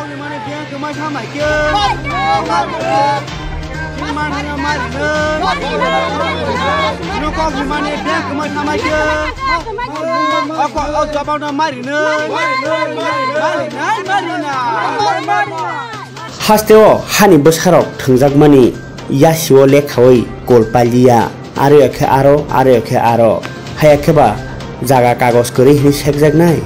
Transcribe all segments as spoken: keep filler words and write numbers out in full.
Mane beng kwma samai khe. Mane mari no. Nokok ni mane beng kwma samai khe. Oko o jabao no mari no. Mari nai, mari na. Hasteo hani bwsarok thwngjakmani yasio lekhawi kol pailiya, aro ya khe aro, aro ya khe aro. Haya khe ba jaga kagoj kwrwi hwnwi sekjaknai,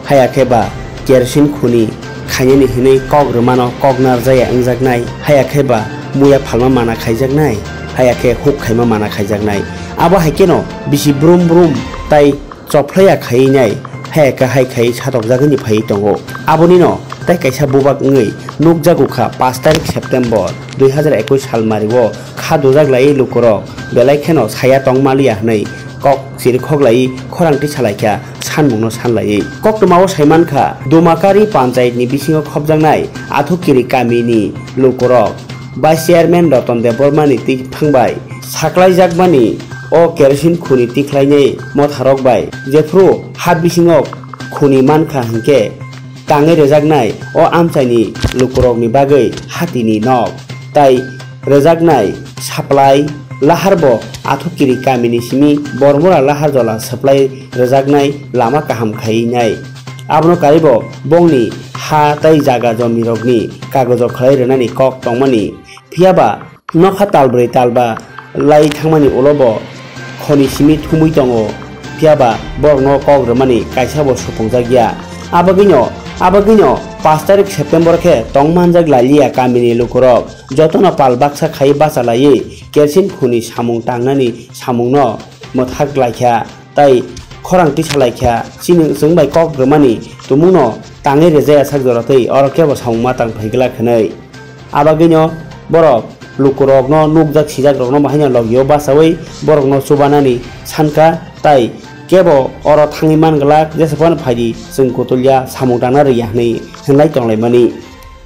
haya khe ba kerosene khuni khainani hwnwi kok rwmano kok narjaya wngjaknai, haya khe ba muya phalma mana khaijaknai, haya khe huk khaima mana khaijaknai. Abo hai kheno bisi brum brum tai chophlaiya khaiwi nai, haya khe hai khai satokjagwini phaiwi tongo. Abonino tai kaisa bubak wngwi nukjago kha, pash tarik September dui hazar ekush salmario kha dujak laiwi lukurok belai kheno saya tong maliya hwnwi kok chirikhok laiwi khorang tisa laikha sanmungno san laiwi. Koktwmao saimankha, Dumakari panchayatni bisingo khopjaknai Athukiri kamini lukurok Vice Chairman Roton Debbarmani twi thangbai saklaijakmani o kerosene khuni tikhlainai motharok bai, jephru ha bisingo khuni mankha hinkhe tangwi rwjaknai o amchaini lukurokni bagwi hatini nok tai rwjaknai supply lahar bo Athukiri kamini simi Bormora lahar jola supply rwjaknai lama kaham khaiwi nai. Abono karibo bongni ha tai jaga jomirokni kagojo khlai rwnani kok tongmani. Phiya ba nokha talbrwi talba lai thangmani ulo bo khoni simi thumwi tongo, phiya ba borokno kok rwmani kaisa bo supungjak ya. Abagwino, abagwino pash tarik September khe tong manjak lailiya kamini lukurok jotono pal baksa khai bacha laiwi kerosene khuni samung tangnani samungno mwthak laikha. Tai khorang tisa laikha, chini chwng bai kok rwmani tumungno tangwi rwjaya sak jora twi oro kebo samung ma tang phai glak hwnwi. Abagwino borok lukurokno nukjak sijak rokno bo haino logio bachaui borokno chubanani sankha, tai kebo oro thangwi man glak, jesa phano phaidi chwng kutulya samung tangna rwya hwnwi hwnlai tonglaimani.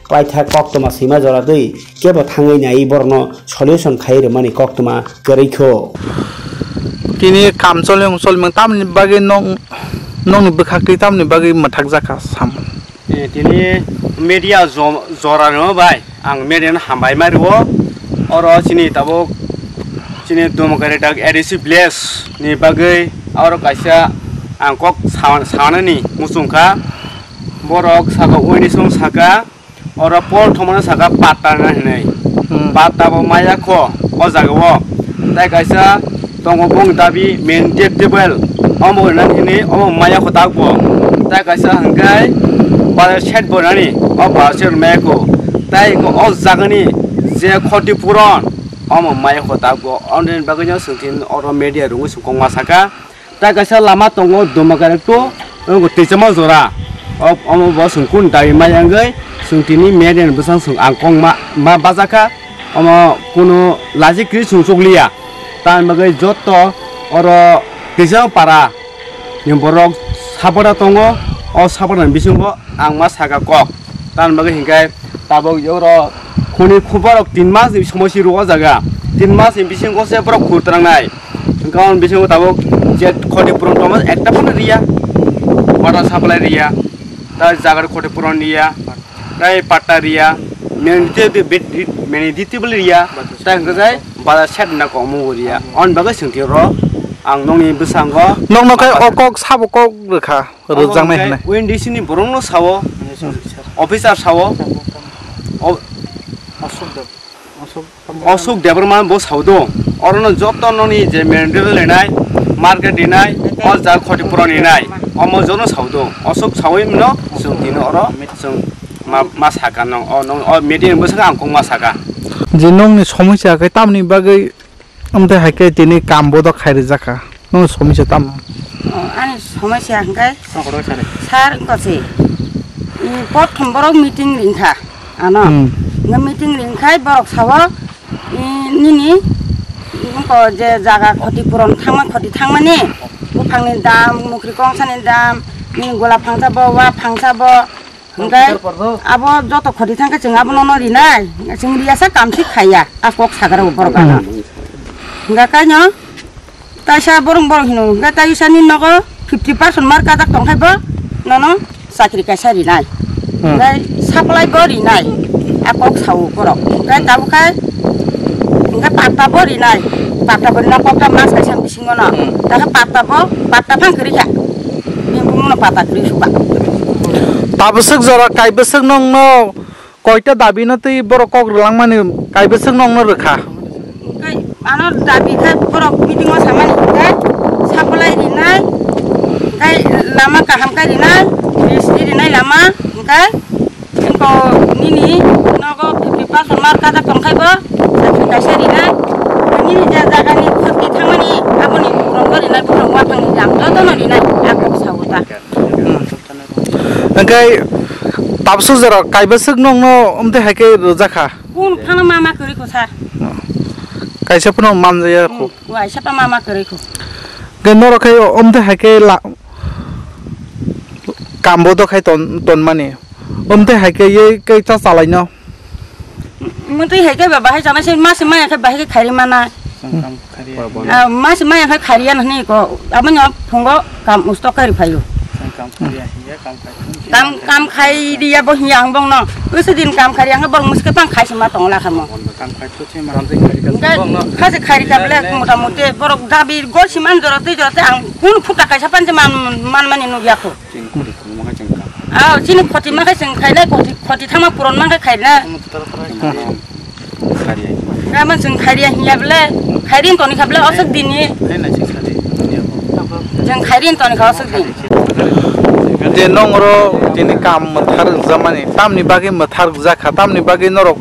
Paitha koktwma swima jora twi kebo thangwi naiwi borokno solution khai rwmani koktwma kwrwi kho. Tini kam choli wng choli mang tamni bagwi nong, nongni bwkhak twi tamni bagwi mwthak jakha sam. Eh, tini media jo-, jora no bai ang media no hambai ma rwo. Oro chini tabuk chini Dumakari dak A D C village ni bagwi oro kaisa ang kok sa-, sanani muchung kha. Borok saka uini song saka. Oro Paul thomano saka patta na hinwi. Hmm. Patta bo maya kho o jaga o. Tai kaisa tongo bong dabi main gate table. Omo na hinwi omo maya kho tak bo. Tai kaisa hwnkhe bazar shed bo nani o bazar shed maya kho. Tai o jagani je khoti puron omo maya kho tak bo. Oni bagwi no swngtin oro media rungwi swngkong ma saka. Tai kaisa lama tongo Dumakari to, omo twijama jora. O-, omo bo chwng kun dabi maya wngwi chwng tini media ni bwsang chwng ang kong ma, ma bajakha. Omo kunu laji kwrwi chwng chukliya. Tamni bagwi joto oro twijama para ni borok sapota tongo. O sapota ni bisingo ang ma saka kok. Tamni bagwi hinkhe tabuk oro khuni khubarok tin mas ni somoi si rwo o jaga. Tin mas ni bisingo se borok khur trangnai. Hwnkhe aboni bisingo tabuk je khoti puron tongo, ekta phano riya. Water supply riya. Tai jagar khoti puron riya. Tai patta riya. Meni dite, meni dite bole riya. Tai hwnkhe jai bazar shed na komo riya. Aboni bagwi swngti oro ang nokni bwskango. Nokno khe o kok sabo kok rwkha. Rwjaknai hwnwi. Omo hwnkhe O N D C ni borokno sao, officer sao, o-, Ashok Debbarma bo sao do. Orono joto noni je main road lenai, market rinai, o jaga khoti puron rinai, omo jono sao do. Ashok sawi mano, chwng tini oro, chwng ma, ma saka nang, o, nang, o media ni bwskango ang kok ma saka. Je nokni somosya khe tamni bagwi Omo tei hai khe tini kam bodok khai rijak kha. Nwng somisa tamo? O, ani somisa hwnkhe sir wngkha se. I, prothom borok meeting ringkha ano. Hmm. Nga meeting ringkhai borok sao, i, nini wngkha je jaga khoti puron thangma, khoti thangmani buphangni dam, mukri kongsani dam, nini gola phangsa bo, wa phangsa bo, Hwnkhe abo joto khoti thangkhe chwng abono no rinai, chwng riyasa kamsi khaiya, a kok sagra o borok ano. Hwnkhe kaino kaisa borok borok hino, hwnkhe kaisa ni nogo fifty percent mark kajak tongkhai bo nono chakri kaisa rinai. Hmm. Hwnkhe supply bo rinai, a kok sao borok. Hwnkhe tabukhe, hwnkhe patta bo rinai, patta bo rina kokta mas kaisa bisingo no. Hmm. Takhe patta bo, patta phang kwrwi kha. Bini bumungno patta kwrwi suka. Tabwswk jora kaibwswk nokno koita dabi no twi borok kok rwlangmani kaibwswk nokno rwkha. Hwnkhe ano dabi khe borok meeting o samani hwnkhe supply rinai, hwnkhe lama kaham khe rinai, bridge rinai lama, hwnkhe Eko nini nogo fifty percent mark kajak tongkhai bo, sakri kaisa rinai. Nini je jagani khoti thangmani aboni ronggo rinai, buphang waphangni jang jotono rinai, a kok sao ta. Hwnkhe tabswk jora kaibwswk nokno omtwi hai khe rwjakha. Kun phano ma ma kwrwi kho sir. Kaisa phano manjaya kho. Hmm, waisa pa ma ma kwrwi kho. Hwnkhe norok khai omtwi hai khe la-, kambo do khai ton-, tonmani. Omtwi hai khe ye khe cha chalaino. Mwtwi hai khe ba bahai chanai se mase maya khe bahai khe khairi mana. Chwng kam khariya. Ah, mase maya khe khairiya nani ko. Aboni phungo kam ustok kari phaio. Chwng kam khariya hiya kam khai. Kam, kam khairiya bo hiya ang bongno. Usu din kam khairiya ang bong muske pang khaisi ma tongla khamo. Kam khai to se ma. Khasi khairi ka ble mota moti borok dabi gol siman jorate jorate ang kun phuta kaisa pan se man, man mani nugya ko. Chini khoti khuluma khe chwng kam. Ah, chini khoti ma khe chwng khainai, khoti, khoti thangma puron ma khe khaina. Khari ai. Gama chwng khairi hiya ble, khairi toni kha ble osok dini. Hai nai chwng khari. Chwng khairi toni kha osok dini. Je nongro tini kam mwthar rwjakmani, tamni bagwi mwthar rwjak kha, tamni bagwi norok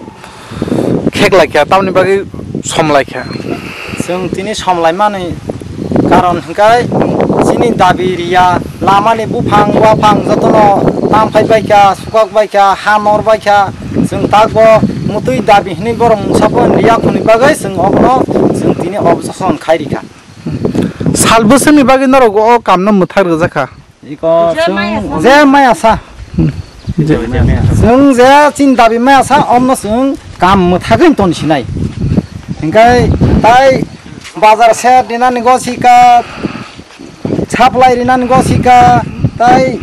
kheklai kha, tamni bagwi somlai kha. Chwng tini somlaimani karon hwnkhe chini dabi riya, lamani buphang waphang jotono tam phai bai kha, sukok bai kha, ha nor bai kha, chwng takbo mwtwi dabi hwnwi borok mungsa phone riya hwnwi bagwi chwng obono chwng tini objection khai rikha. Sal bwswkni bagwi norok o kamno mwthak rwjak kha. Iko je chwng maya sa. Je maya sa. Hmm. Je maya sa. Chwng je chini dabi maya sa, omno chwng kam mwthagwi ton sinai. Hingkai tai bazar se dinani go sika, chaplai rinani go sika, tai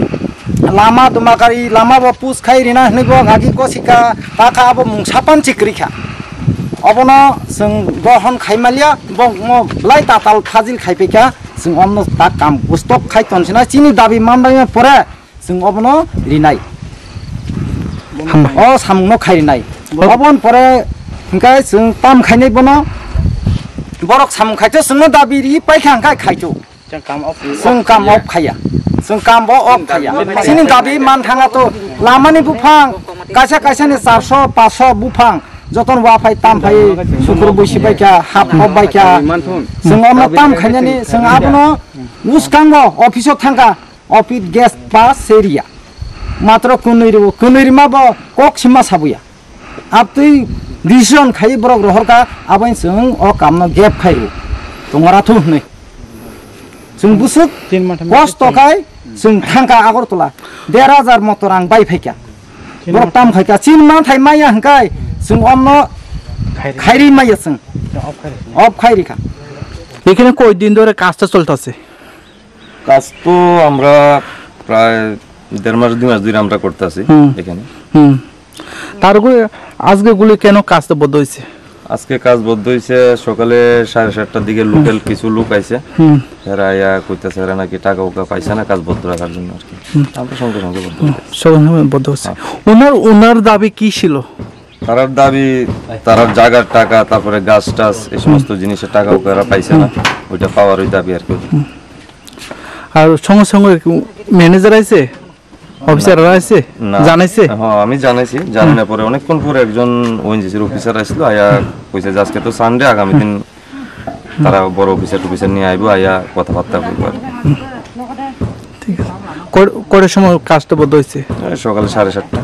lama duma gari, lama bo pus khai rina hwnwi bo gagi go sika, ta kha abo mung sapan chikri kha. Obono chwng gohon khai malia, bo mo belai tatal fajil khai phaikha. Chwng omno ta kam gustok khai tonsina chini dabi manbaima pore chwng obono rinai. Hambai. O samungno khai rinai. Bo- Obon pore hingkai chwng tam khainai bono. Borok samung khaito chwngno dabi ri paikha hingkai khaito. Chwng kam off. Chwng kam off khaya. Chwng kam bo off khaya. Chini dabi man thanga to lamani buphang kaisa kaisa ni charso paso buphang joton wa phai tam phai sukur buisi bai kha hap hop bai kha. Chwng omno tam khainani chwng abono Bwskango office o thangkha, office guest pass seriya. Matro kwnwi rwo, kwnwi rima bo kok sima sabuya. Abtwi decision khai borok rohorkha, aboni chwng o kamno gap khai rwo. Tongora thu hwnwi. Chwng bwswk kosto khai chwng thangkha Agartala. Der hajar motor ang bai phaikha. Borok tam khaikha. Chini manthai maya hwnkhe chwng omno khairi maya chwng. Off khai rikha. এখানে কয়দিন ধরে কাজটা চলতেছে? কাজ তো আমরা প্রায় দেড় মাস, দুই মাস ধরে আমরা করতেছি হুম। এখানে। হুম। তার উপরে আজকে গুলি কেন কাজটা বন্ধ হয়েছে? আজকে কাজ বন্ধ হয়েছে সকালে সাড়ে সাতটার দিকে লোকাল কিছু লোক আইছে। হুম। এরা আইয়া কইতাছে এরা নাকি টাকা উকা পাইছে না কাজ বন্ধ রাখার জন্য আর কি। হুম। আমরা সঙ্গে সঙ্গে বন্ধ হুম। হয়েছে। সঙ্গে সঙ্গে বন্ধ হয়েছে। হ্যাঁ। ওনার, ওনার দাবি কি ছিল? তারার দাবি, তারার জায়গার টাকা, তারপরে গাছ টাছ, এই সমস্ত জিনিসের টাকা ওকে এরা পাইছে না, ওইটা পাওয়ার ওই দাবি আর কি। আর সঙ্গে সঙ্গে ম্যানেজার আইছে, অফিসাররা আইছে, না। জানাইছে? হ্যাঁ, আমি জানাইছি। জানানোর পরে অনেকক্ষণ পরে একজন ওএনজিসির অফিসার আসলো, আয়া কইছে যে আজকে তো সানডে, আগামী দিন তারা বড় অফিসার টফিসার নিয়ে আইবো, আয়া কথাবার্তা বলবো আর কি। ঠিক আছে। কয়-, কয়টার সময় কাজটা বন্ধ হয়েছে? এই সকালে সাড়ে সাতটা।